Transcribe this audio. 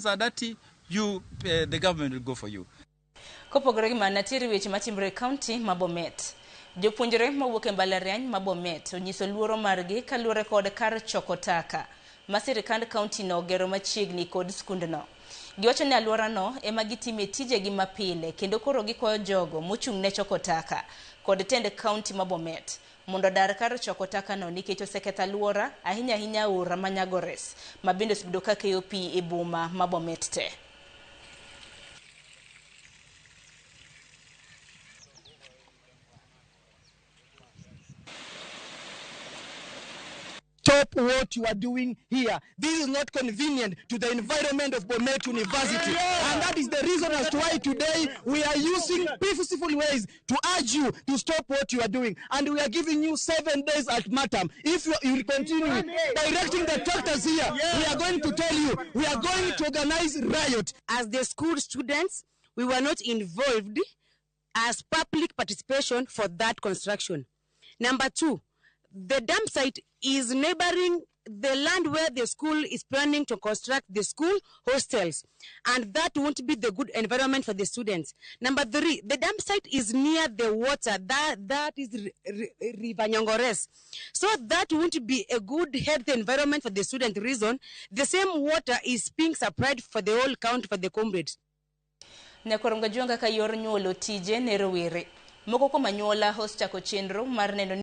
Are dirty, you, the government will go for you. Kopogore gi mano, nitiere weche matimore e kaunti ma Bomet. Jopuonjre mawuok e mbalariany ma Bomet onyiso luoro margi kaluwore kod kar choko taka ma sirikand kaunti no ogero machiegni kod skundno. Giwacho ni alworano ema gitime tijegi mapile kendo koro gikwayo jogo mochung' ne choko taka kod tend kaunti ma Bomet mondo odar kar choko takano nikech oseketho alwora ahinya ahinya aora ma Nyagores ma bende osebedo ka keyo pi e boma ma Bomet te. Stop what you are doing here. This is not convenient to the environment of Bomet University. And that is the reason as to why today we are using peaceful ways to urge you to stop what you are doing. And we are giving you 7 days ultimatum. If you will continue directing the tractors here, we are going to tell you, we are going to organize riot. As the school students, we were not involved as public participation for that construction. Number two, the dump site is neighboring the land where the school is planning to construct the school hostels, and that won't be the good environment for the students. Number three, the dump site is near the water, that is River Nyangores. So that won't be a good healthy environment for the student. Reason, the same water is being supplied for the whole county, for the comrades. Nyakwar Gajuang kaka yor nyuolo tije ne rowere. Moko kuom anyuola osechako chenro mar neno